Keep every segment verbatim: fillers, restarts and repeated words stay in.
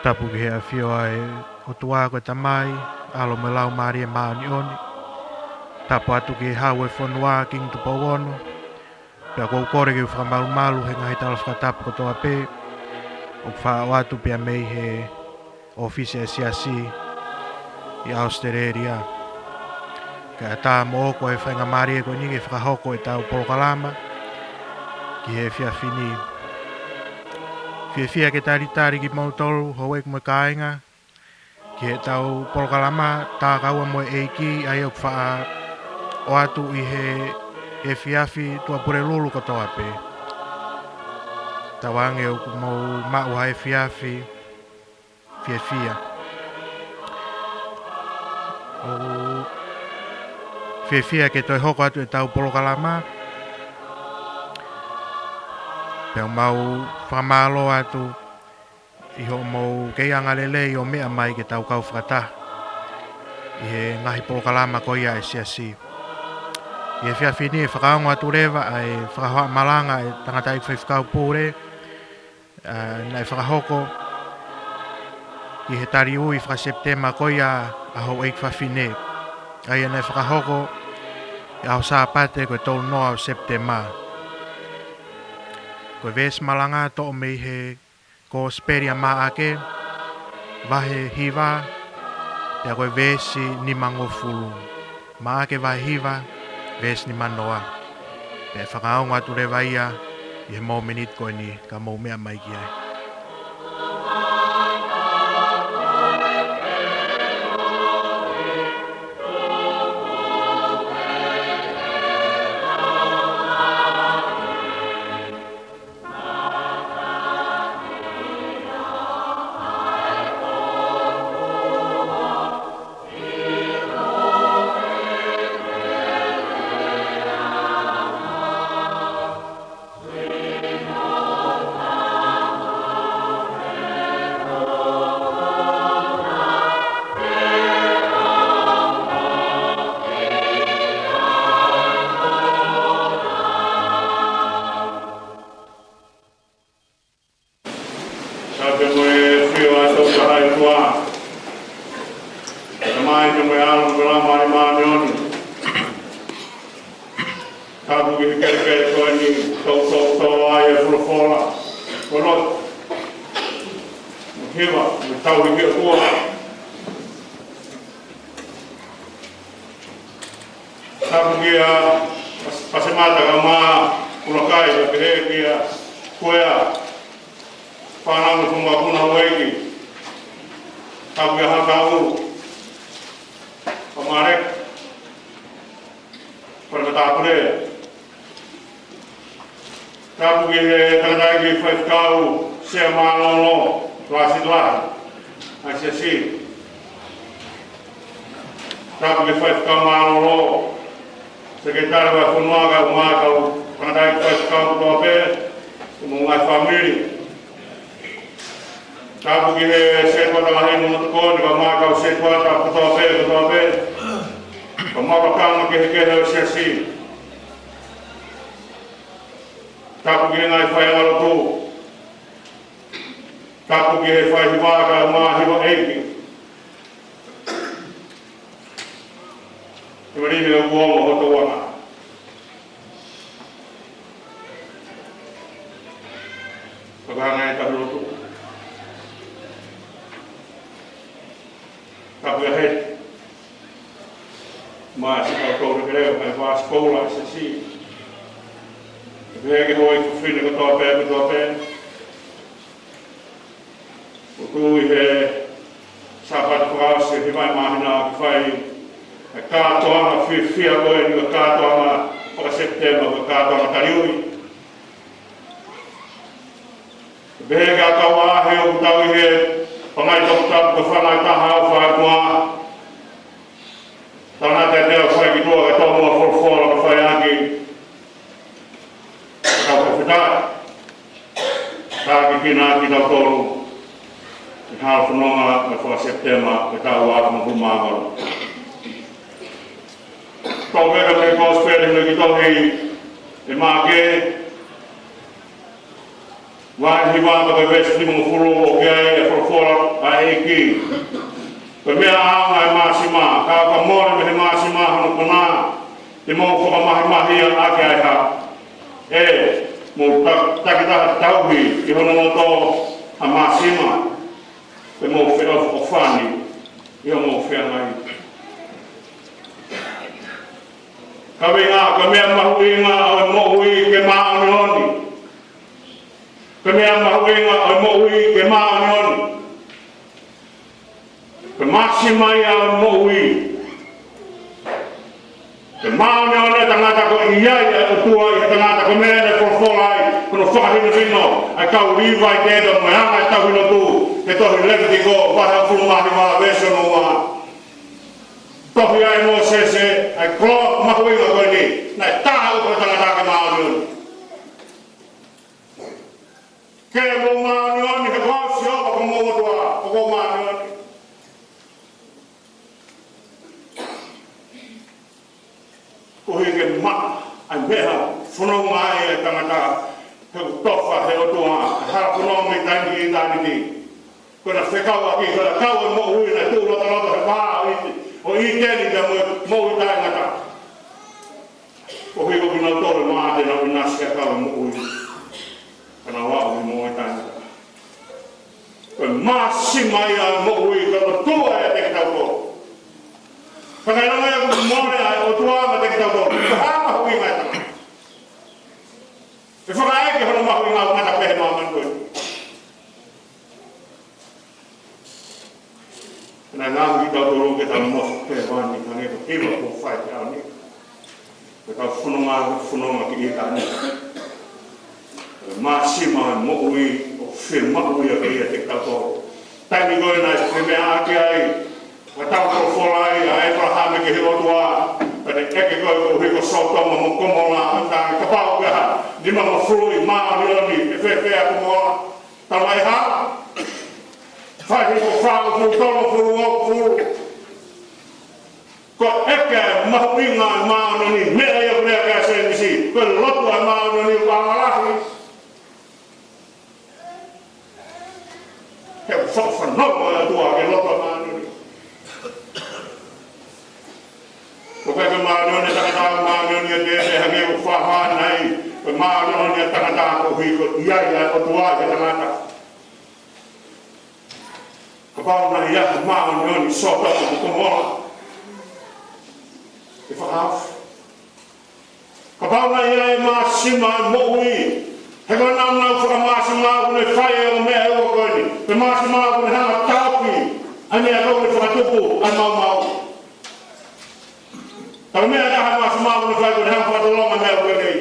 Tapu ki he ʻafio ʻa e ʻOtua ko e Tamai, ʻAlo mo e Laumālie Māʻoniʻoni. Tapu atu ki he Hau ʻo e fonua, Kingi Tupou Ono. Pea ʻoku ou kole ke u fakamalumalu he ngaahi tala fakatapu kotoa pē ʻoku faʻa ʻoatu pea mei he ʻōfisi ʻa e Siasi ʻi ʻAositelēlia. Kae ʻatā moʻoku e faingamālie ko eni ke fakahoko ʻetau polokalama ki he efiafi ni. Fiefia ke talitali kimoutolu, houʻeiki mo e kāinga, ki heʻetau polokalama Tākaua mo e ʻEiki, ʻa ia ʻoku faʻa ʻoatu ʻi he efiafi Tuʻapulelulu kotoa pē. Tauange ʻoku mou maʻu ha efiafi fiefia. ʻOku fiefia ke toe hoko atu ʻetau polokalama. Pea mau fakamālō atu ʻi hoʻomou kei angalelei ʻo meʻa mai ke tau kau fakataha ʻi he ngaahi polokalama ko ia ʻa e Siasi. ʻI he efiafi ni ʻe fakaongo atu leva ʻa e fakahohaʻa malanga ʻa e tangataʻeiki faifekau pule, ʻa, naʻe fakahoko ʻi he taliui faka-Sepitema ko ia ʻa houʻeiki fafine. ʻA ia naʻe fakahoko ʻi he ʻaho Sāpate ko e tolu noa ʻo Sepitema. Ko e veesi malanga toʻo mei he Kōsipeli ʻa Maʻake, vahe hiva, pea ko e veesi nimangofulu. Maʻake vahe hiva, veesi nimanoa. Pea fakaongo atu leva ia ʻi he mōmeniti ko eni, ka mou meʻa mai ki ai. Tapu mo e ʻafio ʻa e Tohi Tahaʻi ʻOtua. Tamai, Tamai, ʻAlo mo e Laumālie Māʻoniʻoni. Tapu ki he kelekele ko eni, tau, tau, tau ai e folofola. Kolo. Mo hiva, mo tau i ke kua. Tapu kia Pas-, Pasemata ka mā Pulakai, ka pehē kia Kuea, Panama, Tumapuna, Houʻeiki. Tapu kia Hakaʻu, ka mā Lek, Pale Matāpule. Tapu ki he tangataʻeiki faifekau, Sea Mālōlō, Lāsila, ʻa e Siasi. Tapu ki he faifekau mālōlō, Sekelitali ʻo e fonua, kae ʻumaʻā e kau tangataʻeiki faifekau kotoa pē, mo e ngaahi fāmili. Tapu ki he setuata lahi mo e tokoni, kae ʻumaʻā e kau setuata kotoa pē, kotoa pē. Kae ʻumaʻā e lakanga kehekehe ʻo e Siasi. Tapu ki he ngaahi faiʻanga lotu. Tapu ki he faihiva kae ʻumaʻā e hiva ʻeiki. Te mali me o kuo mo hoto wana. Paganga e tapu lotu. Tapu ia he. Mā si kau tau reke leo, kai vā sikoula, Siasi. Pehē ki he houʻeiki fefine kotoa pē, kotoa pē. ʻOku ʻi he Sāpate fakaʻosi ʻi he vahe māhina ʻoku fai e kātoanga fiefia ko eni, e kātoanga faka-Sepitema, e kātoanga taliui. Pehē ki he kau ʻaʻahi ʻoku tau ʻi he pangai toputapu ko e fanga ʻe taha ʻoku fai kuo. Tau nā te te au fai ki tuʻa ka tau mua folofola ka fai ʻaki. Tau fakafetaʻi. Tākiekina kitautolu ʻi he hala fononga mo e faka-Sepitema ʻo e taʻu ua afe hongofulu mā valu. Tau vela mo e Kosipeli mo e kiʻi tohi ʻe Maʻake. Vahe hiva pea ko e veesi nimangofulu ʻoku ʻi ai e folofola ʻa e ʻEiki. Ko e meʻa ʻaonga ʻa e māsima, ka ʻo ka mole mei he māsima hono konā, te mou fakamahimahia ʻaki ʻa e hā? ʻE, mou ta-, takitaha tauhi ʻi hono loto ʻa e māsima, te mou feʻofoʻofani ʻi hoʻomou feangai. Kaveinga: Ko e meʻa mahuʻinga ʻo e moʻui ke māʻoniʻoni. Ko e meʻa mahuʻinga ʻo e moʻui ke māʻoniʻoni. Ko e māsima ia ʻo e moʻui. Ke māʻoniʻoni e tangata, ko e ʻi ai ʻa e ʻOtua ʻi he tangata, ko e meʻa naʻe folofola ai, ko hono fakahinohino ʻa e kau Līvai, ke ʻi ai mo e anga e tauhi lotu, he tohi Levitiko, vahe hongofulu mā hiva, veesi hono ua. Tohi ai ʻe Mōsese ʻa e koloa mahuʻinga ko eni, naʻe tā ʻa e tangata ke māʻoniʻoni. Ke mou māʻoniʻoni, he ko au Sihova ko homou ʻOtua, ʻoku ou māʻoniʻoni. Koeʻuhi ke maʻa ʻa e meʻa fononga ai e tangata, he ʻoku tofa ʻe he ʻOtua ʻa e hala fononga mei taimi ki ʻitāniti. Ko ʻena fekauʻaki, ko ʻena kau e moʻui naʻe tuʻu lotoloto he vā ʻo ʻIte-, ʻo ʻĪteni, pea mo e moʻui taʻengata. Koeʻuhi ko kinautolu ʻe maʻa ʻenau ʻinasi ʻa e kau e moʻui, ka nau aʻu ki he moʻui taʻengata. Ko e māsima ia ʻo e moʻui, ko e ʻOtua ʻiate kitautolu. Ka ʻi he ʻilonga ia ʻoku mole ʻa e ʻOtua meiate kitautolu, ko e hā e mahuʻinga ʻo e tangata? ʻE fakaʻeke hono mahuʻinga ʻo e tangata pē he māmani ko eni. Naʻe ngāueʻaki kitautolu ke tau nofo pē ʻi hēvani, hangē ko e hiva kuo fai he ʻaho ni. Ko ʻetau fononga, ko e fononga ki ʻitāniti. Ko e māsima ʻo e moʻui ʻoku fiemaʻu ia ke ʻiate kitautolu. Taimi ko ē naʻe fai e meʻa ʻaki ai, ʻa e tau folofola ai ʻa ʻĒpalahame ki he ʻOtua, pea ne ʻeke ko ē koeʻuhi ko Sōtoma mo Komola, ʻo ne tali, kapau ko e hā, nimangofulu ʻi māʻoniʻoni, ʻe fēfē ʻa Komola? Tala mai hā? Fai hiko fāngofulu, tolungofulu, hongofulu. Ko e ʻeke ʻa e mahuʻinga ʻo e māʻoniʻoni, meʻa ia ʻoku lea ki ai ʻa Sēmisi, ko e lotu ʻa e māʻoniʻoni ʻoku ʻaonga lahi. He ʻoku fakafanongo ʻa e ʻOtua ki he lotu ʻa e māʻoniʻoni. ʻOku ʻikai ko e māʻoniʻoni ʻa e tangata, māʻoniʻoni ʻa e tēvē, hangē ko e fakahā ʻanenai, ko e māʻoniʻoni ʻa e tangata koeʻuhi ko e ʻi ai ʻa e ʻOtua ʻi he tangata. Kapau naʻe ʻi ai ha māʻoniʻoni ʻi Sōtoma mo Komola, ʻe fakahaofi. Kapau naʻe ʻi ai e māsima ʻo e moʻui, he ko e nāunau fakamāsima ʻoku ne fai e ongo meʻa ʻe ua ko eni. Ko e māsima ʻoku ne hanga ʻo taofi ʻa e meʻa ʻoku ne fakatupu ʻa e maumau. Ka ko e meʻa ʻe taha e māsima ʻoku ne fai, ko ʻene hanga ʻo fakatolonga e meʻa ʻoku lelei.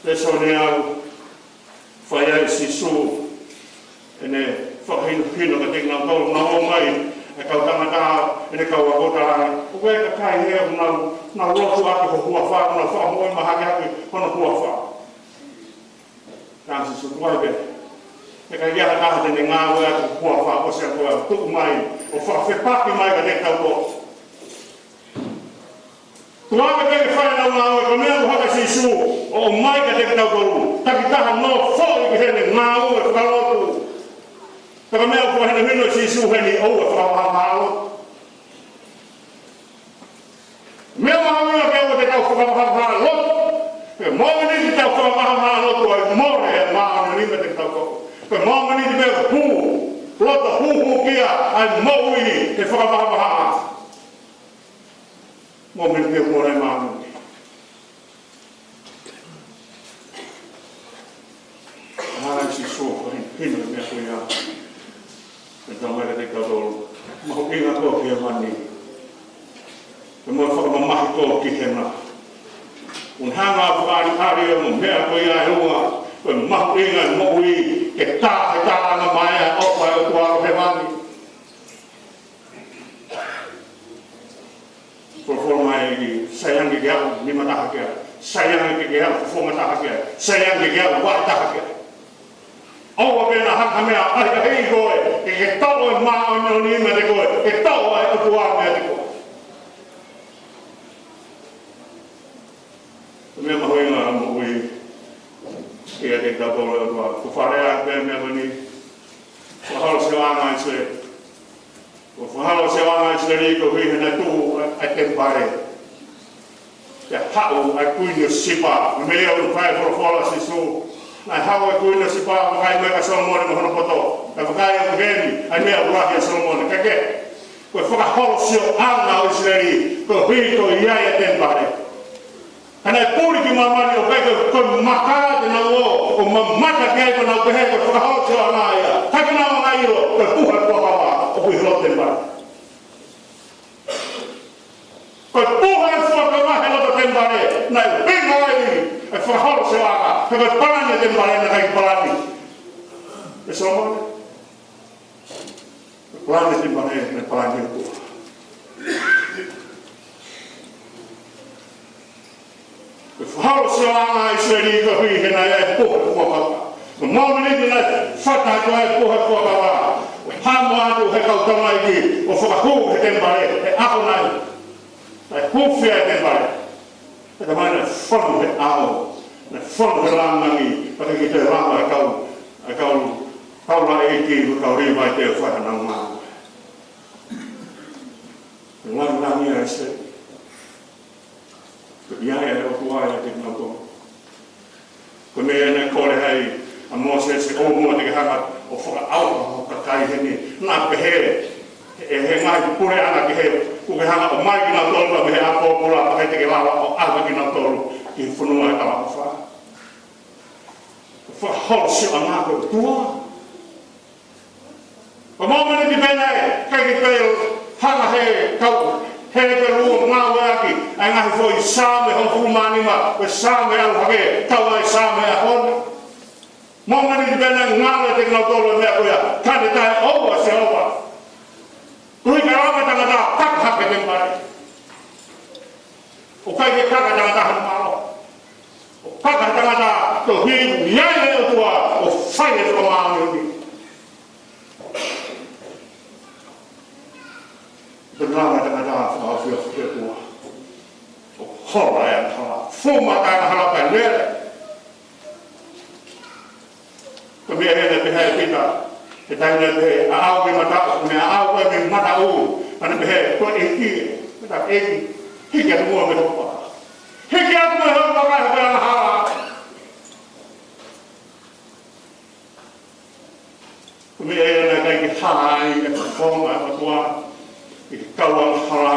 Lēsoni ʻoku fai ai ʻe Sīsū ʻene fakahinohino kiate kinautolu naʻa nau ō mai, ʻa e kau tangata, ʻene kau ako talaange, ʻoku ʻi ai e kakai hē ʻoku nau, nau lotu ʻaki ho huafa, nau fakamoʻui mahaki ʻaki hono huafa. Talaange ʻe Sīsū, tuku ai pē. He ʻikai ke ʻi ai ha taha te ne ngāueʻaki ho huafa, ʻosi ʻa koe ʻo tuku mai, ʻo fakafepaki mai kiate kitautolu. Tuku ange pē ke fai ʻenau ngāue, ko e meʻa ʻoku hanga ʻe Sīsū ʻo ʻomai kiate kitautolu. Takitaha nofoʻi ki heʻene ngāue fakalotu. Ka ko e meʻa ʻoku fakahinohino ʻe Sīsū heni, ʻoua ʻe fakavahavahalo. Meʻa mahuʻinga ke ʻoua te tau fakavahavahalo. He ko e mōmeniti te tau fakavahavahalo, ʻoku ʻi ai e mole ʻa e māʻoniʻoni meiate kitautolu. Ko e mōmeniti pē ʻoku loto huhuʻi ai ʻa e moʻui he fakavahavahalo. Mōmeniti ʻoku mole ai e māʻoniʻoni. Hanga ʻe Sīsū ʻo fakahinohino e meʻa ko ia. Pea tau mai kiate kitautolu. Mahuʻinga koe ki hēvani, pea mo e fakamamahi koe ki hena. ʻOku ne hanga ʻo fakaʻaliʻali mo e meʻa ko ia ʻe ua. Ko e mahuʻinga e moʻui, ke tā he tālanga mai ʻa e ʻofa ʻa e ʻOtua ʻi hēvani. Folofola mai, sai ange ke aʻu nima taha ki ai, sai ange ke aʻu fofonga taha ki ai, sai ange ke aʻu vaʻe taha ki ai. ʻOua pē naʻa hanga ha meʻa ʻahiʻahiʻi koe, ke ke toʻo e māʻoniʻoni meiate koe, ke toʻo e ʻOtua meiate koe. Meʻa mahuʻinga ʻa e moʻui ʻiate kitautolu ʻa e ʻOtua. Ko e fakalea pē meʻa ko eni. Fakaholo sioʻanga ʻa ʻIsileli. Ko e fakaholo sioʻanga ʻa ʻIsileli koeʻuhi he naʻe tuʻu ʻa e temipale. Pea haʻu ʻa e kuini ʻo Sipa, meʻa ia ʻoku fai folofola ʻa Sīsū. Naʻe haʻu ʻa e kuini ʻo Sipa, ʻo vakai mai kia Solomone mo hono poto. Pea vakai ʻoku ʻi heni ʻa e meʻa ʻoku lahi ʻia Solomone. Kae kehe, ko e fakaholo sioʻanga ʻo ʻIsileli, koeʻuhi ko e ʻi ai ʻa e temipale. Ka naʻe puli ki māmani ʻo ʻikai ko e maka te nau ō ʻo mamata ki ai, ka nau pehē ko e fakaholo sioʻanga ia. Ka ke nau anga ʻilo, ko e puha ʻo e fuakava ʻoku ʻi loto temipale. Ko e puha ʻo e fuakava he loto temipale, naʻe pinga ai e fakaholo sioʻanga, he ko e palani ʻa e temipale naʻe ʻikai palani ʻe Solomone. Ko e palani ʻa e temipale, naʻe palani ʻe he ʻOtua. Ko e fakaholo sioʻanga ʻa ʻIsileli koeʻuhi he naʻe ʻi ai e puha ʻo e fuakava. Ko e mōmeniti naʻe fata atu ai e puha ʻo e fuakava, ʻo hamo atu he kau tamaiki ʻo fakahū he temipale, he ʻaho naʻe, naʻe hūfia ai e temipale. He taimi naʻe fonu he ʻao, naʻe fonu he lāngilangi, pea ʻikai ke toe lava e kau, e kau, kau taulaʻeiki, kau Līvai ʻo fai hanau ngāue. Lāngilangi ʻa ʻIsileli. Ko e ʻi ai ʻa e ʻOtua ʻiate kinautolu. Ko e meʻa naʻe kole ai ʻa Mōsese, ʻoua muʻa te ke hanga ʻo fakaʻauha ho kakai heni. Naʻa pehē ʻe he ngaahi puleʻanga kehe, kuo ke hanga ʻo ʻomai kinautolu mei he ʻapi pōpula, pea ʻikai te ke lava ʻo ʻave kinautolu ki he fonua ʻo e talaʻofa. Fakaholo sioʻanga ko e ʻOtua. Ko e mōmeniti pē naʻe ʻikai ke toe hanga he kau Hepelū ʻo ngāueʻaki ʻa e ngaahi foʻi Saame hongofulu mā nima, ko e Saame ʻalu hake, kau ai e Saame ʻaho ni. Mōmeniti pē naʻe ngalo ʻiate kinautolu e meʻa ko ia, ka ne taʻeʻoua ʻa Sihova. Koeʻuhi ka lava e tangata kaka hake temipale. ʻOku ʻikai ke kaka e tangata hono mālohi. ʻOku kaka e tangata koeʻuhi ʻoku ʻi ai e ʻOtua ʻo fai e fakamāʻoniʻoni. Ko e lava e tangata fakaʻofoʻofa ki he ʻOtua, ʻo hola e angahala. Fuma e angahala pea lele. Ko e meʻa ia naʻe pehē ʻe Pita, he taimi naʻe pehē, ʻaʻau mei mataʻu, ko e meʻa ʻaʻau ko ē mei mataʻu, ka naʻe pehē, ko e ʻEiki, mataʻu ʻEiki, hiki atu muʻa mei hoku vaka. Hiki atu mei hoku vaka, he ko e angahala. Ko e meʻa ia naʻe ʻikai ke hala ai e fofonga ʻo e ʻOtua ki he kau angahala,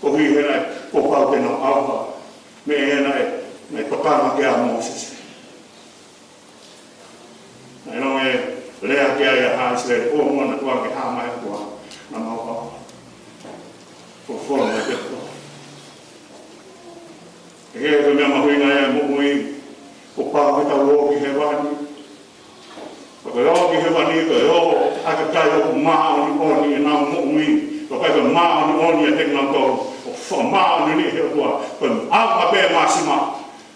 koeʻuhi he naʻe kuo pau ke nau ʻauha. Meʻa ia naʻe, naʻe tokanga ki ai ʻa Mōsese. Naʻe ʻiloange lea ki ai ʻa haʻa ʻIsileli, ʻoua muʻa naʻa tuku ke hā mai e ʻOtua, naʻa mau ʻauha. Ko e folofola mai ʻa e ʻOtua. ʻE, ko e meʻa mahuʻinga ia ʻa e moʻui, kuo pau ke tau ō ki hēvani. Ko e ō ki hēvani, ko e ō ʻa e kakai ʻoku māʻoniʻoni ʻenau moʻui. Ko e kakai ʻoku māʻoniʻoni ʻiate kinautolu, ʻoku fakamāʻoniʻoniʻi ʻe he ʻOtua. Ko e ʻaonga pē māsima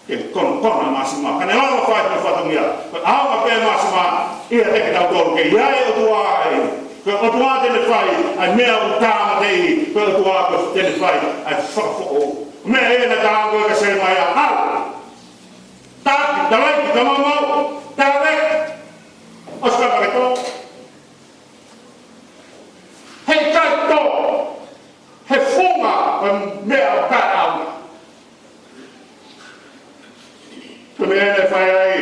ke konakona māsima. Ka ne lava fai e fatongia. Ko e ʻaonga pē māsima ʻiate kitautolu ke ʻi ai e ʻOtua ai. Ko e ʻOtua te ne fai ʻa e meʻa ʻoku tāmateʻi. Ko e ʻOtua te ne fai ʻa e fakafoʻou. Meʻa ē naʻe tala ko ē kia Selemaia, ʻalu. Taki, talaki, tamamau, talaki. ʻOsi ka pake tō. He ʻikai tō. He funga ʻo e meʻa ʻoku taʻeʻaonga. Ko e meʻa ē naʻe fai ai,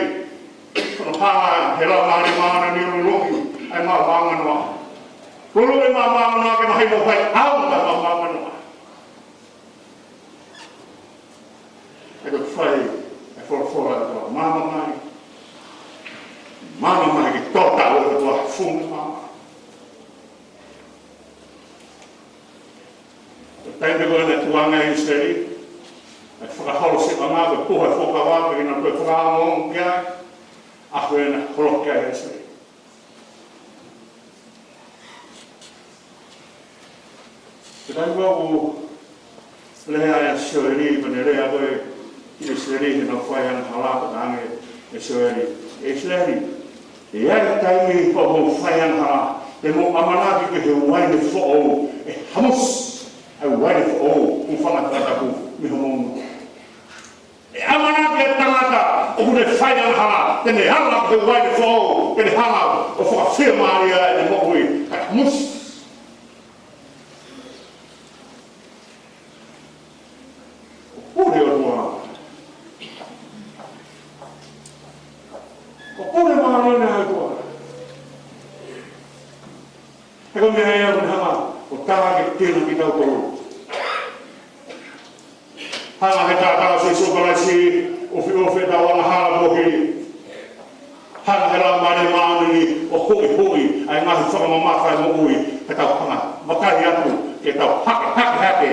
ko hono hanga he Laumālie Māʻoniʻoni ʻo luluʻi ʻa e maʻu maʻu nganoa. Luluʻi e maʻu maʻu nganoa ke mahino ʻoku ʻikai ʻaonga e maʻu maʻu nganoa. ʻE ke fai e folofola ʻa e ʻOtua, māmā mai. Māmā mai ke tō taʻu e ʻOtua he funga māmā. Ko e taimi ko ē naʻe tukuange ai ʻe ʻIsileli ʻa e fakaholo sioʻanga, ko e puha ʻo e fuakava, pea naʻe toe fakaongoongo ki ai, ʻaho ē naʻe holoki ai ʻa ʻIsileli. Ko e taimi ko ē ʻoku lea ai ʻa Sioeli, pea ne lea ko ē ki ʻIsileli, heʻenau fai angahala, pea talaange ʻe Sioeli, ʻE ʻIsileli, ʻe ʻi ai e taimi ʻoku mou fai angahala, te mou ʻamanaki ki he uaine foʻou, ʻe hamusi ʻa e uaine foʻou, ʻoku fanga fakatapu mei homou nofo. ʻE ʻamanaki Kuo ne fai angahala, te ne ala ki he uaine foʻou, te ne hanga ʻo fakafiemālieʻi ʻene moʻui. Kae musi. Kuo pule ʻOtua. Kuo pule māmani ʻOtua. He ko e meʻa ia ʻoku ne hanga ʻo tākiekina kitautolu. Hanga ʻe he taʻataʻa ʻo Sīsū Kalaisi ʻo ʻufiʻufi ʻetau angahala mo hili. Hanga ʻe he Laumālie Māʻoniʻoni ʻo huʻihuʻi ʻa e ngaahi fakamamafa ʻo e moʻui, ke tau hanga ʻo vakai atu, ke tau hakehake hake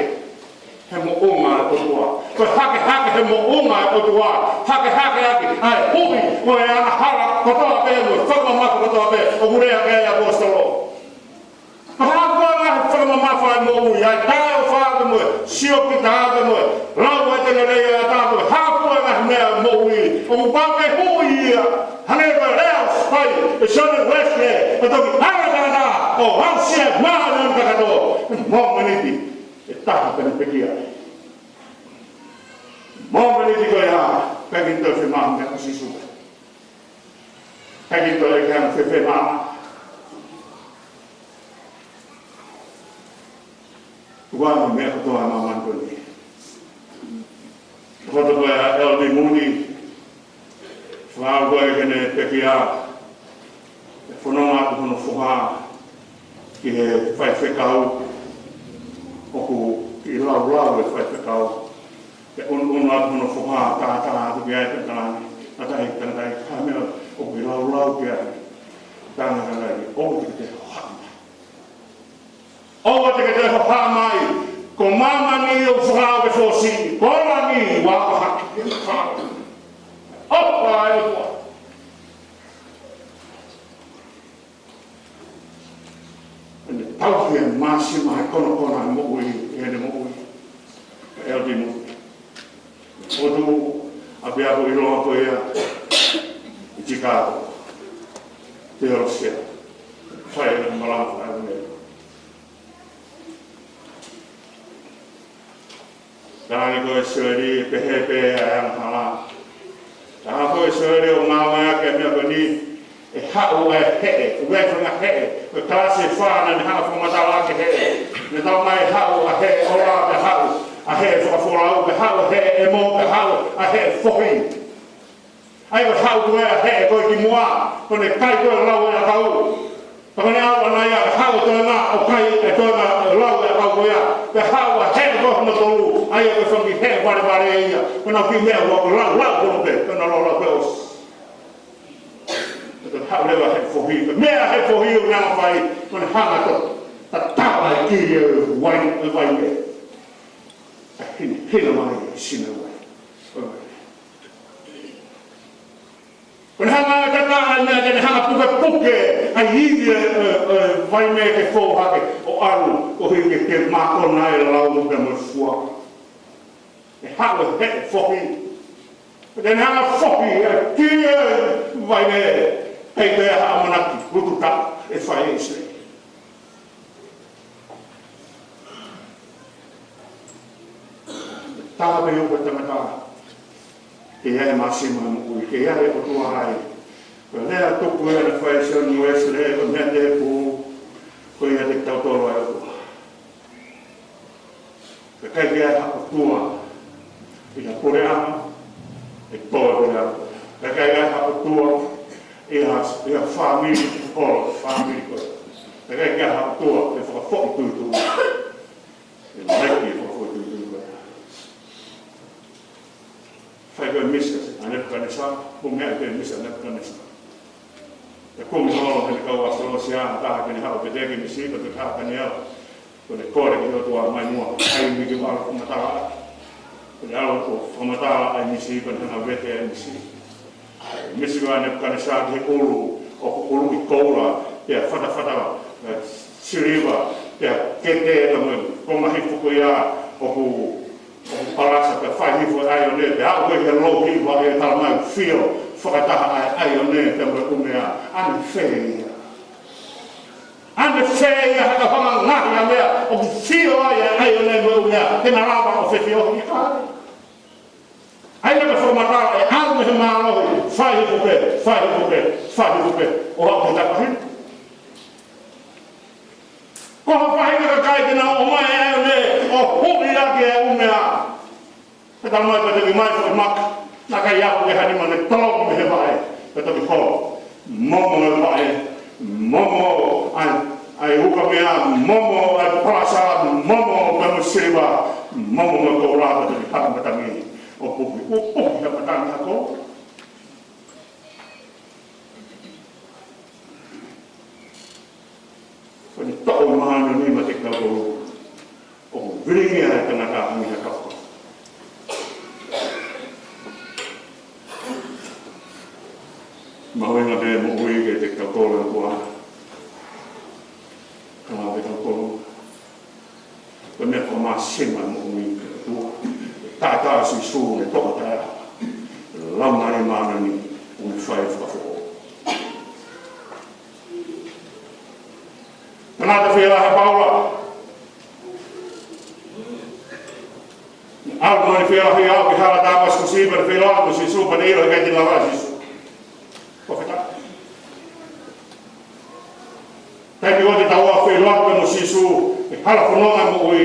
he moʻunga ʻo e ʻOtua. Ko e hakehake he moʻunga ʻo e ʻOtua, hakehake ʻaki ʻa e huʻi ʻo e angahala kotoa pē mo e fakamamafa kotoa pē, ʻoku lea ki ai e ʻapositolo. Ko e hā fua e ngaahi fakamamafa ʻo e moʻui, ʻa e taʻeʻofa pea mo e siokita pea mo e lau ʻa e tenelei ʻo e ʻatā, ko e hā fua e ngaahi meʻa ʻo e moʻui ʻoku pau ke huʻi ia. Hangē ko e lea ʻoku fai ʻe Sione Uēsile, ʻe toki ʻalu e tangata ʻo aʻusia e māʻoniʻoni kakato. Mōmeniti ʻe taha pea ne pekia. Mōmeniti ko ia, pea ke toe fiemaʻu meʻa ʻa Sīsū. Pea ke toe ke hanga ʻo fefemāmani. Tuku ā e meʻa kotoa ʻi māmani ko eni. Ko e tokoua ʻa L D Moody, fakaʻau ko ē ke ne pekia, ʻe fononga atu hono foha ki he faifekau, ʻoku kiʻi laulau e faifekau, ʻe ʻunuʻunu atu hono foha, tātā atu ki ai pea talaange, tangataʻeiki, tangataʻeiki, ko e hā e meʻa ʻoku ke laulau ki ai? Talaange e tangataʻeiki, ʻoua te ke toe hohaʻa mai. ʻOua te ke toe hohaʻa mai. Ko māmani ʻoku fakaʻau ke fōsiʻi. Ko langi ʻoku ʻapaʻapa hake. ʻOfa ʻa e ʻOtua. ʻEne tauhi e māsima he konokona ʻo e moʻui, ʻene moʻui. L D Moody. Potu ʻapiako ʻiloa ko ia ʻi Chicago. Teolosia. Fai e malanga fai e meʻa. Talaange ko e Sioeli, pehē pē ʻa e angahala. Talaange ko e Sioeli ʻo ngāueʻaki e meʻa ko eni, ʻe haʻu e heʻe, ʻoku ʻi ai e faʻahinga heʻe, ko e kalasi ʻe fā naʻa ne hanga ʻo fakamatala ki he heʻe. Ne talamai ʻe haʻu ʻa e heʻe ʻola, pea haʻu ʻa e heʻe fakafolau, pea haʻu ʻa e heʻe ʻemo, pea haʻu ʻa e heʻe fohi. ʻA ia ko e haʻu ko ē ʻa e heʻe ko ē kimuʻa, ko ʻene kai ko ē ʻo e lau ʻo e ʻakau. Pea ko ʻene ʻalu ʻana ia, haʻu e toenga ʻo kai e toenga ʻo e lau ʻo e ʻakau ko ia. Pea haʻu ʻa e heʻe ko ē hono tolu, ʻa ia ko e fanga kiʻi heʻe valevale ia. Ko ʻenau kiʻi meʻa ʻoku lau, lau kotoa pē, ko ʻenau lau, lau pē ʻosi. Pea toe haʻu leva e heʻe fohi, ko e meʻa ʻa e heʻe fohi ʻoku ne hanga ʻo fai, ko ʻene hanga ʻo tatala e kili ʻo e vai, ʻo e vaine. Pea hina, hina mai e sino ʻo e vai. Ko ʻene hanga ʻo tatala e meʻa, te ne hanga ʻo pukepuke ʻa e ivi ʻo e, ʻo e, ʻo e vaine ke fou hake ʻo ʻalu, koeʻuhi ke, ke mākona e lau pea mo e fua. ʻE haʻu e heʻe fohi. Te ne hanga ʻo fohi ʻa e kili ʻo e vaine, pea ʻe ʻi ai ha ʻamanaki, utu taʻu ʻe fai ʻe ʻIsileli. Taha pē ʻoku tangata, ke ʻi ai e māsima ʻo e moʻui, ke ʻi ai e ʻOtua ai. Ko e lea tuku ia naʻe fai ʻe Sione Uēsile, ko e meʻa tēpū, ko ia te tau tolo ai e ʻOtua. Ka ʻikai ke ʻi ai ha ʻOtua ʻi ha puleʻanga, ʻe pau e puleʻanga. Ka ʻikai ke ʻi ai ha ʻOtua ʻi ha, ʻi ha fāmili, ʻe pau e fāmili ko ē. Ka ʻikai ke ʻi ai ha ʻOtua ʻe fakafoʻituitui, ʻe laiki e fakafoʻituitui ko ē. Fai ko e misi ʻa Nepukanesa, ko e meʻa ko e misi ʻa Nepukanesa. Pea kumi holo ʻe he kau ʻAsitolesia ha taha ke ne haʻu ʻo veteki e misi, pea toe haʻu ʻa Taniela. Ko ʻene kole ki he ʻOtua mai muʻa, ʻai miki ʻalu ʻo fakamatala. Ko ʻene ʻalu ʻo fakamatala ʻa e misi, ko ʻene hanga ʻo vete ʻa e misi. Misi ʻa Nepukanesa ki he ʻulu, ʻoku ʻuluʻi koula, pea fatafata, pea siliva, pea kete, pea mo e konga hifo ko ia, ʻoku ʻoku palasa pea fai hifo e ʻaione, pea aʻu ki he louhiva ʻe talamai ʻoku fio fakataha ʻa e ʻaione pea mo e ʻumea. ʻAnefē ia? ʻAnefē ia ha kau hanga ʻo ngaohi ʻa e meʻa ʻoku fio ai e ʻaione mo e ʻumea, ke na lava ʻo fefiohi? ʻIkai. ʻA Ka fakamatala ʻe ʻalu mei he mālohi, fai hifo pē, fai hifo pē, fai hifo pē, ʻo aʻu ki he taʻu ʻahiʻahi. Ko ha faʻahinga kakai te nau ʻomai ʻa e ʻaho ni ʻo huʻi ʻaki e ʻū meʻa. Pea talamai pea toki ʻomai foʻi maka, naʻe ʻikai ʻalu ki ha nima, ne tolongi mei he vaʻe, pea toki holo. Momo e vaʻe, momo ʻa e, ʻa e ukamea, momo ʻa e palasa, momo pea mo e siliva, momo mo e koula, pea toki haka matangi ʻo puhi, ʻo puhi ha matangi ha koula. Ko ʻene toʻo māʻoniʻoni maʻa kitautolu, ʻoku vilingia e tangata ʻi ha kapa. Mahuʻinga pē moʻui kiate kitautolu ʻa e ʻOtua. Ka lau kitautolu, ko e meʻa fakamāsima moʻui ki he ʻOtua. Taʻataʻa Sīsū ne toʻo taʻe ʻa e Laumālie Māʻoniʻoni ʻoku ne fai fakafoʻou. Tangata fielahi ʻa Paula. ʻAlu mo ʻene fielahi ʻo aʻu ki he hala Tāmasikusi, pea ne feʻiloaki mo Sīsū, pea ne ʻilo heʻikai te ne lava ʻa Sīsū. Fakafetaʻi. Taimi ko ē te tau feʻiloaki mo Sīsū, ʻi he hala fononga moʻui,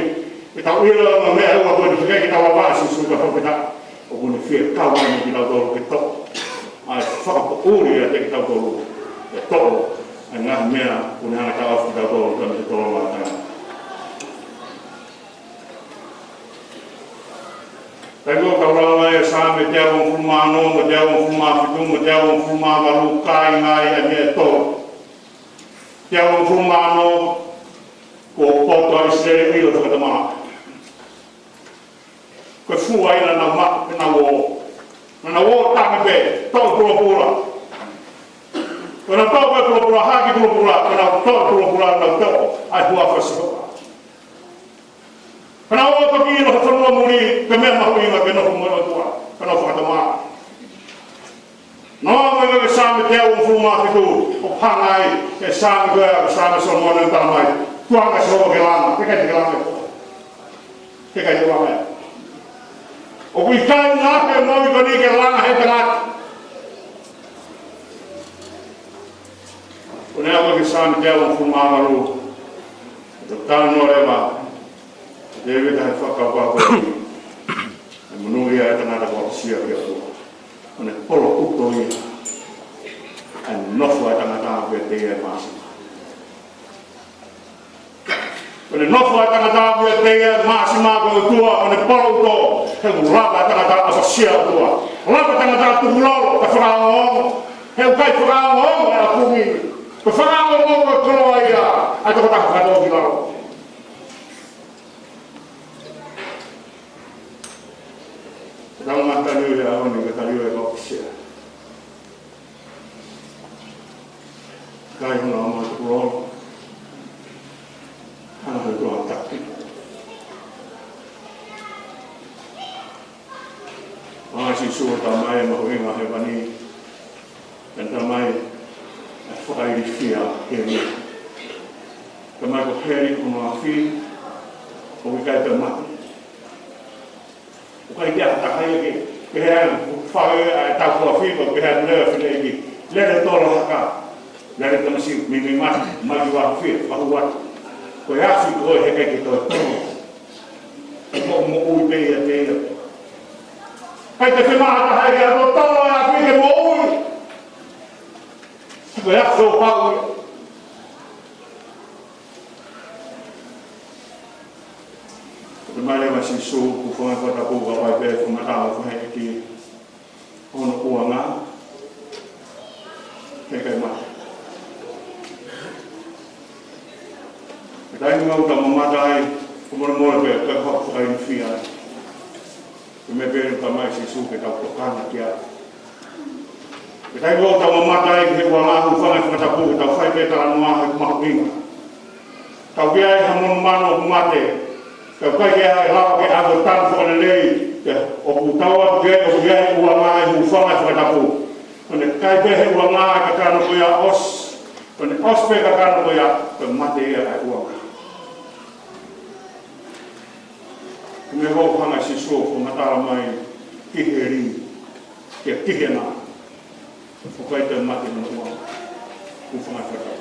te tau ʻilo ʻa e meʻa ʻe ua ko eni, heʻikai te tau lava ʻa Sīsū, ka fakafetaʻi. ʻOku ne fie kau mai mo kitautolu ke toʻo ʻa e fakapoʻuli ʻiate kitautolu, ke toʻo ʻa e ngaahi meʻa ʻoku ne hanga ʻo taʻofi kitautolu mei he tolonga ʻo e tangata. Taimi ʻoku tau lau ai e Saame teau hongofulu mā ono, mo e teau hongofulu mā fitu, mo e teau hongofulu mā valu, kāinga, ʻa e meʻa ʻe tolu. Teau hongofulu mā ono, kuo poto ʻa ʻIsileli ʻo ʻilo fakatomala. Ko e fua ia naʻa nau maʻu, naʻa nau ō. Naʻa nau ō tangi pē, toʻo pulopula. Ko ʻenau toʻo ko ē pulopula, hiki pulopula, ko ʻenau toʻo pulopula, naʻa nau toʻo ʻa e huafa ʻo Sihova. Ko ʻenau ō toki ʻi he fonua muli, ko e meʻa mahuʻinga ke nofo mo e ʻOtua, ko ʻenau fakatomala. Noa mai ki he Saame teau hongofulu mā fitu, ʻoku hanga ai e Saame ko ē, Saame ʻa Solomone ʻo talamai, tuku ange ʻa Sihova ke langa, heʻikai te ke langa. Heʻikai te ke langa. ʻOku ʻikai ngata he moʻui ko eni ke langa ʻe he tangata. ʻOku ne aʻu ki he Saame teau hongofulu mā valu, ʻo talanoa leva ʻa Tēvita he fakakaukau ko eni, ʻa e monūʻia ʻa e tangata kuo aʻusia ki he ʻOtua. ʻOku ne polo ʻuto ia ʻa e nofo ʻa e tangata ʻoku ʻiate ia e māsima. ʻOku ne nofo ʻa e tangata ʻoku ʻiate ia e māsima ko e ʻOtua, ʻoku ne polo ʻuto, he ʻoku lava ʻa e tangata ʻo ʻapasia ʻOtua. Lava ʻa e tangata ʻo tukulolo, kae fakaongoongo, he ʻoku ʻikai fakaongoongo ʻa e ʻafungi, kae fakaongoongo ʻa e koloa ia ʻa e tokotaha kotoa ki lalo. Tau ngata liu ia ʻaho ni, ka tau liu e kau ʻapasia. Kai huna o mātuku lolo. Hana he tua taki. ʻA Sīsū ʻo talamai e mahuʻinga ʻo hēvani. Pea talamai e fakailifia heli. Talamai ko heli ko hono afi, ʻoku ʻikai pē mate. ʻOku ʻikai ke ʻi ai ha taha ia ke, ke hea, fai ʻa e tau ko afi, ko ke hea, lele fine ki, lele tolo haka, lele tamasiʻi, mi, mi mate, mai ki vā fie, pahu atu. Ko e afi ko ē heʻikai ke toe tolo. Ko e moʻui pē ia te ia. ʻIkai te fiemaʻu ha taha ia ke toe tolo e afi ke moʻui. Ko e afi ʻoku pau ia. Ko e male ma Sīsū, ko e fanga fakatapu ka ʻai pē fakamatala ʻo fakaʻeiki. Hono ʻuhinga, heʻikai mate. Ko e taimi ʻoku tau mamata ai, ko e molemole pē, ko e fakailifia ai. Ko e meʻa pē ʻoku talamai ʻe Sīsū ke tau tokanga ki ai. Ko e taimi ʻoku tau mamata ai ki he ʻuhinga, hūfanga he fakatapu, ke tau fai pē talanoa he mahuʻinga. Tau ki ai ha monumanu ʻoku mate, tau ʻikai ke ʻi ai ha lava ke ʻave ʻo tanu fakalelei, ke ʻoku tau atu ki ai, ʻoku ʻi ai e ʻuhinga ʻi he hūfanga he fakatapu. Ko ʻene ʻikai pē he ʻuhinga e kakano ko ia ʻosi, ko ʻene ʻosi pē kakano ko ia, ko e mate ia e ʻuhinga. Ko e meʻa ʻoku hanga ʻe Sīsū ʻo fakamatala mai, ki heli, ke ki hena. ʻOku ʻikai te mate mo ua. Kuo fanga kata.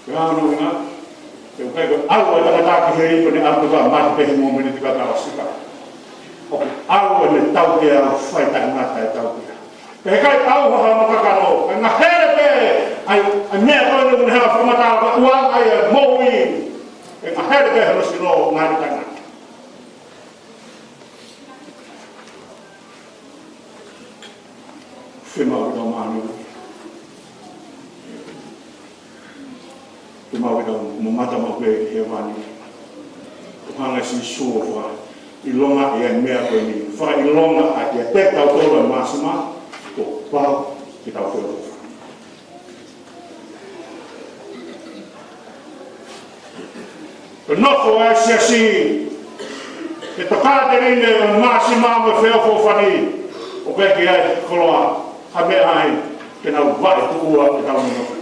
Pea ʻa hono ʻuhinga, he ʻoku ʻikai ko e ʻalu ʻa e tangata ki heli pe ne ʻalu ka mate pē he mōmeniti ka tau sika. ʻOku ʻalu ʻene tautea, fai tangata e tautea. Pea he ʻikai ʻalu ha hano kakano, ʻe ngaohi pē, ʻa e, ʻa e meʻa ko eni ʻoku ne hanga fakamatala, ʻoku ʻai ʻa e moʻui, ʻe ngaohi pē hono sino, ngaohi tangata. Fiemaʻu ke tau māʻoniʻoni. Fiemaʻu ke tau mamata maʻu pē ki hēvani. ʻOku hanga ʻe Sīsū ʻo fakaʻilonga ʻa e meʻa ko eni. Fakaʻilonga ʻa e ʻiate kitautolu ʻa e māsima, kuo pau ke tau feohi. Ko e nofo ʻa e siasi, he tokāteline māsima mo e feʻofoʻofani, ʻoku ʻikai ke ʻi ai ha koloa, ha meʻa ai, ke nau vaʻe tuʻua ke tau nofo.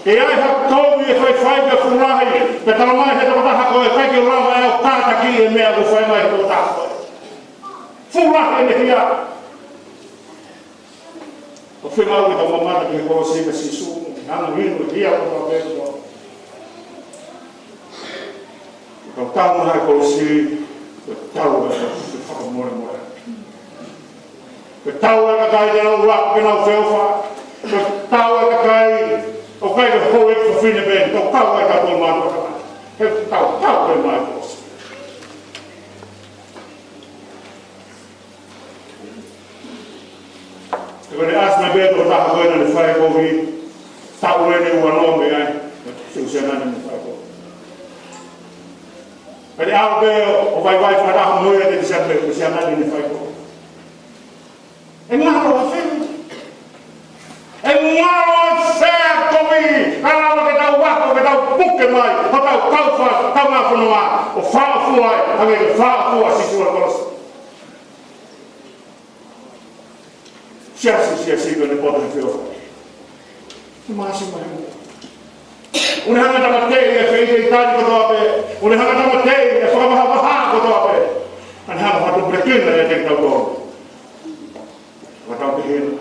ʻE ʻi ai ha kovi ʻe faifai ke fuʻu lahi, pea talamai ʻe he tokotaha ko ē ʻikai ke lava ʻe au kātaki e meʻa ʻoku fai mai ʻe he tokotaha ko ē. Fuʻu lahi ʻene hia. ʻOku fiemaʻu ke tau mamata ki he kolosi ʻa Sīsū, hanga ʻo inu e hia kotoa pē. Ko e tau maha e kolosi, ko e tau e fakamolemole. Ko e tau e kakai te nau ʻuluaki ke nau feʻofa. Ko e tau e kakai, ʻoku ʻikai ko e houʻeiki fefine pē, ko e tau e kakai ʻo mātuʻa kakai. He tau, tau e maha e kolosi. Ko e ʻasi mai pē tokotaha ko ē naʻa ne fai kovi, taʻu ʻe uanoa mei ai, se ʻusi ʻana ne fai kovi. Pea ne ʻalu pē ʻo vaivai fakataha mo ia, te sia pē, ʻusi ʻana ne fai kovi. ʻE ngalo ʻa fē? ʻE ngalo ʻa fē kovi, ka lava ke tau ako, ke tau puke mai, ʻo tau kau fa-, tau ngā fononga, ʻo fāʻofua ai, hangē ko e fāʻofua ʻa Sīsū ʻi he kolosi. Siasi, siasi, ko ʻene poto he feohi. Māsima he. ʻOku ne hanga tāmateʻi e feiteitali kotoa pē. ʻOku ne hanga tāmateʻi e fakavahavaha kotoa pē. ʻA ne hanga fakatupulekina ʻiate kitautolu. Fakatau pē hena.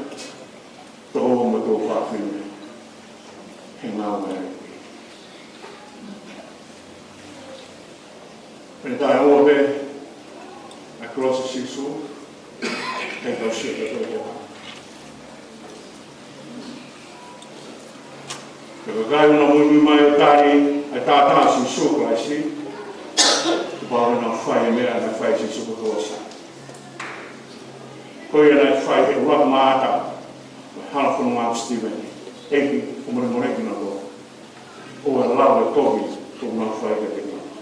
Tō mo tō fafine. He ngāue. Pea ne taʻeʻoua pē ʻa e kolosi ʻo Sīsū, ʻikai tau sio ki he kotoa. Ko e kakai ʻoku nau muimui mai ʻo tali ʻa e taʻataʻa ʻo Sīsū Kalaisi, kuo pau ke nau fai e meʻa naʻe fai ʻe Sīsū ko e kolosi. Ko ia naʻe fai he ʻuluaki maʻata, ʻi he hala fononga ʻo Sitīveni, ʻEiki, fakamolemoleʻi kinautolu. ʻOua ʻe lau e kovi ʻoku nau fai kiate kinautolu.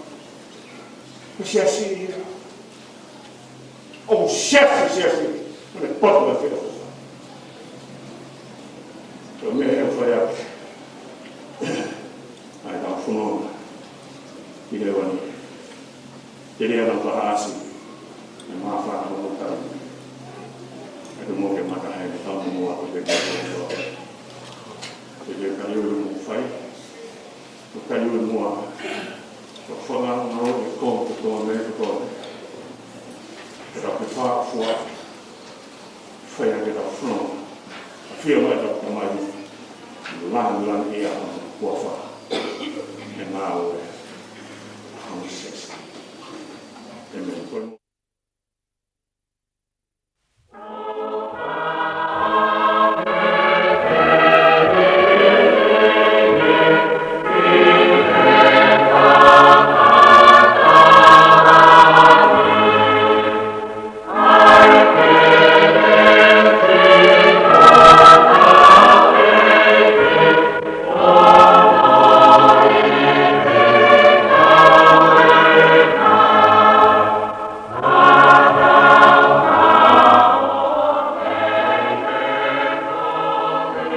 Ko e siasi ia. ʻOku siasi, siasi. ʻOku ne poto e feohi. Ko e meʻa ʻe fai ʻaki ʻa ʻetau fononga ʻi hēvani. Telia naʻa faʻa ʻasi e māfana mo e tau. ʻE te mo ke mata hai mo tau mo ua ko te ke tau. Te ke tau mo fai. Ko tau mo ua. Ko fanga ngalo e kō ko tō me ko tō. Te tau ke fāʻofua. Fai ʻaki ʻetau fononga. ʻAfio mai ʻetau Tamai. Langilangiʻia hono huafa. He ngāue ʻa hono siasi. ʻĒmeni.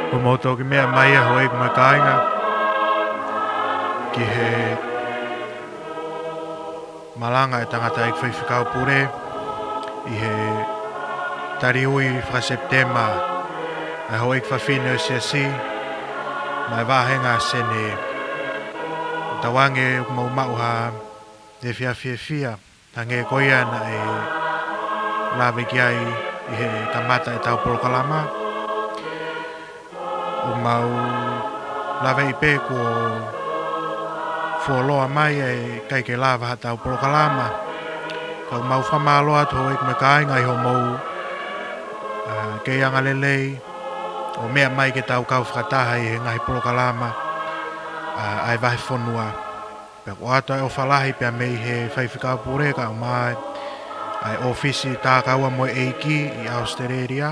Ko mou toki meʻa mai ā houʻeiki mo e kāinga ki he malanga ʻa e tangataʻeiki faifekau pule ʻi he taliui faka-Sepitema ʻa e houʻeiki fafine ʻo e siasi maʻa e vāhenga Senē. Tauange ʻoku mou maʻu ha efiafi fiefia, hangē ko ia naʻe lave ki ai ʻi he kamata ʻetau polokalama. ʻOku mau lave ʻi pē kuo fuoloa mai ʻa e ʻikai ke lava haʻatau polokalama. Ka ʻoku mau fakamālō atu houʻeiki mo e kāinga ʻi hoʻomou, ā, kei angalelei ʻo meʻa mai ke tau kau fakataha ʻi he ngaahi polokalama, ā, ʻa e vahefonua. Pea ʻoku ʻoatu ʻa e ʻofa lahi pea mei he faifekau pule kae ʻumaʻā ʻa e ʻōfisi tākaua mo e ʻeiki ʻi ʻAositelēlia.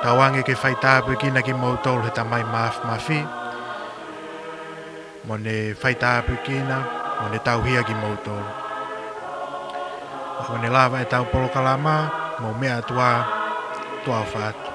Tauange ke faitāpuekina kimoutolu he Tamai Māfimafi, mo ne faitāpuekina, mo ne tauhi ʻa kimoutolu. Pea ko ʻene lava ʻetau polokalama, mou meʻa atu ā, tuʻa ʻofa atu.